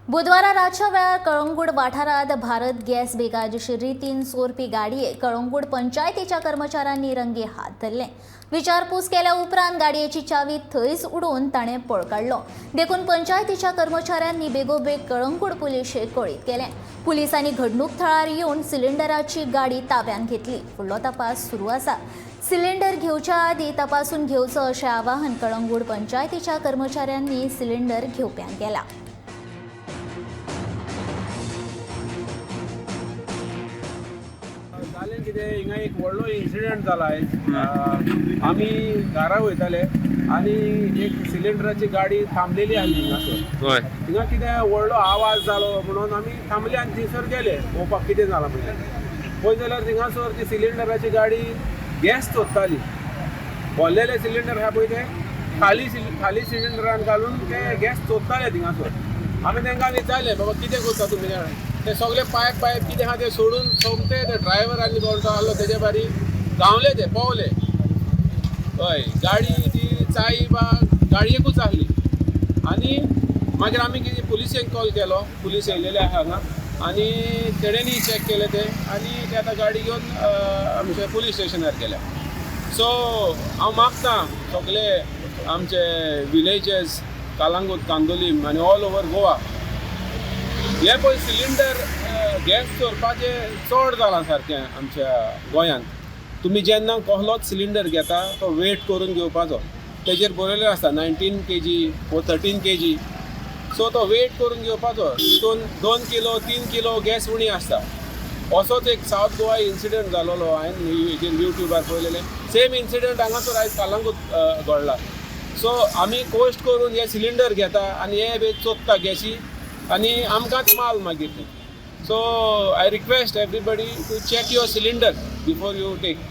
बुधवारा रातच्या वेळार कळंगूट वाठारांत भारत गॅस बेकायदेशीर रितीन चोरपी गाडयेक कळंगूट पंचायतीच्या कर्मचाऱ्यांनी रंगे हात धरले. विचारपूस केल्या उपरांत गाडयेची चावी थंयच उडोवन ताणें पळ काडलो. देखून पंचायतीच्या कर्मचाऱ्यांनी बेगोबेग कळंगूट पुलिशेक कळीत केलें. पुलिसांनी घडणूक थळार येवन सिलिंडराची गाडी ताब्यांत घेतली. फुडलो तपास सुरू आसा. सिलिंडर घेवच्या आदी तपासून घेवचो अशें आवाहन कळंगूट पंचायतीच्या कर्मचाऱ्यांनी सिलिंडर घेवप्यांक केलां. जालें कितें, हिंगा एक व्हडलो इन्सिडंट जाला आयज. आमी घरा वयताले आनी एक सिलिंडराची गाडी थांबलेली आसली हिंगासर. हिंगा कितें व्हडलो आवाज जालो म्हणून आमी थांबले आनी थंयसर गेले पळोवपाक कितें जालां म्हणून. पळय जाल्यार थिंगासर ती सिलिंडराची गाडी गॅस चोरताली. भरलेले सिलिंडर आहा पळय ते खाली खाली सिलिंडरान घालून ते गॅस चोरताले थिंगासर. आमी तांकां विचारलें, बाबा कितें करता तुमी? ते सगळे पायप पायप कितें आहा ते सोडून सोमते ते ड्रायव्हर आनी कोण तो आहलो तेजे बारी धांवले, ते पोवले. हय, गाडी ती चाई बा गाडयेकूच आहली. आनी मागीर आमी कितें पुलिशेक कॉल केलो. पुलीस येयलेले आहा हांगा आनी तेणेंनी चॅक केलें तें आनी ते आतां गाडी घेवन आमचे पुलीस स्टेशनार गेल्या. सो हांव मागता सगळे आमचे विलेजस, कालांगूट, कांदोलीम आनी ऑल ओवर गोवा, हे पळय सिलिंडर गॅस चोरपाचें चड जालां सारकें आमच्या गोंयांत. तुमी जेन्ना कसलोच सिलिंडर घेता तो वेट करून घेवपाचो. तेजेर बरयलें आसता 19 kg वो 13 kg. सो तो वेट करून घेवपाचो. तितून 2 किलो, 3 किलो गॅस उणी आसता. असोच एक सावथ गोवा इन्सिडंट जालोलो हांवें हेजेर युट्यूबार पळयलेलें. सेम इन्सिडंट हांगासर आयज कालांगूट घडला. सो आमी कश्ट करून हे सिलिंडर घेता आनी हे बी चोरता गॅसी आनी आमकांच माल मागीर ते. So I request everybody to check your cylinder before you take.